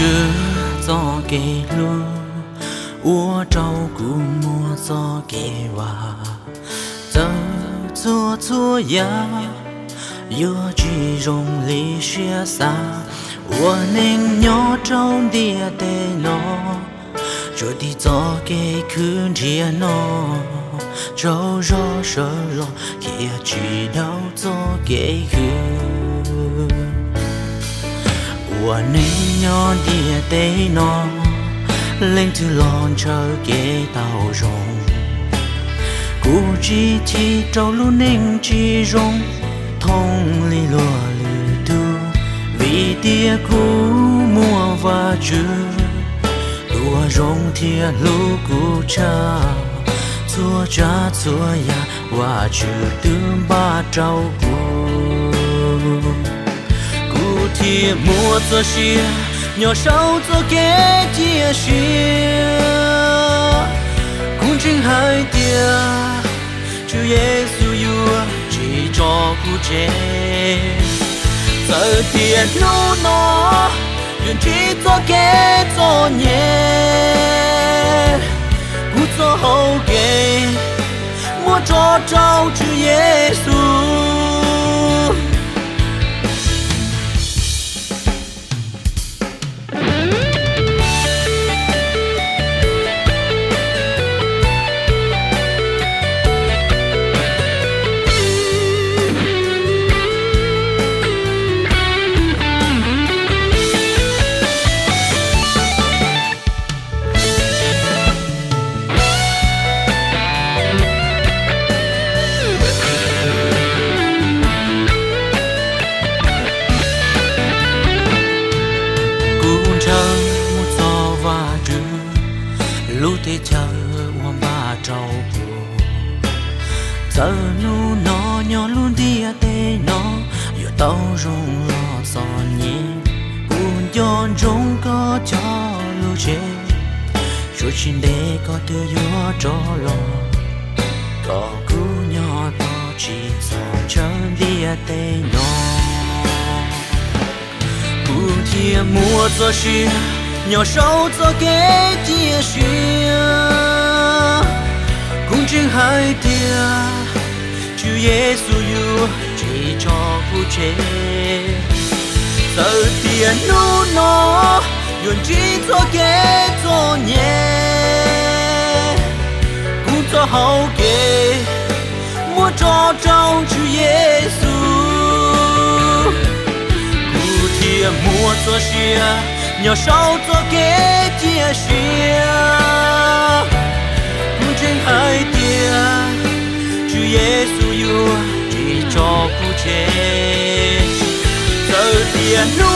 Tswv txoj kev hlub ua rau kuv muaj txoj kev vam. Txawm txhua txhua yam yuav tsis zoo li siab xav, ua neej nyob rau ntiaj teb no, tsuas tig txoj kev khwv nrhiav no, tsaug zog sawv los khiav tsis dhau txoj kev khwv. Ua neej nyob ntiaj teb no, leej twg los ntshaw kev tau zoo. Kuv tsis chim rau lub neej tsis zoo, thooj li luag lwm tus, vim tias kuv muaj Vajtswv, tus uas zoo thiab hlub kuv tshaj txhua tsav txhua yam, Vajtswv twb npaj rau kuv. Kuv thiaj muaj txoj sia nyob saum txoj kev cia siab. Kuv ntseeg hais tias Tswv Yexus yuav tsis tso kuv tseg. Txawm tias hnub no yuav ntsib txoj kev txom nyem, kuv txoj hau kev muab tso rau Tswv Yexus. Kuv ntshaw mus txog Vajtswv lub teb chaws uas npaj rau kuv. Txawm hnub no nyob lub ntiaj teb no yuav tau zoo los txom nyem, kuv nco ntsoov koj cov lus tseg, suav tsis ntev koj twb yuav rov los, kom kuv nyob tos tsis txhob ntshaw ntiaj teb no. Kuv thiaj muaj txoj sia nyob saum txoj kev cia siab. Kuv ntseeg hais tias Tswv Yexus yuav tsis tso kuv tseg. Txawm tias hnub no yuav ntsib txoj kev txom nyem, kuv txoj hau kev muab tso rau Tswv Yexus. Kuv thiaj muaj txoj sia nyob saum txoj kev cia siab. Kuv ntseeg hais tias Tswv Yexus yuav tsis tso kuv tseg. Txawm tias hnub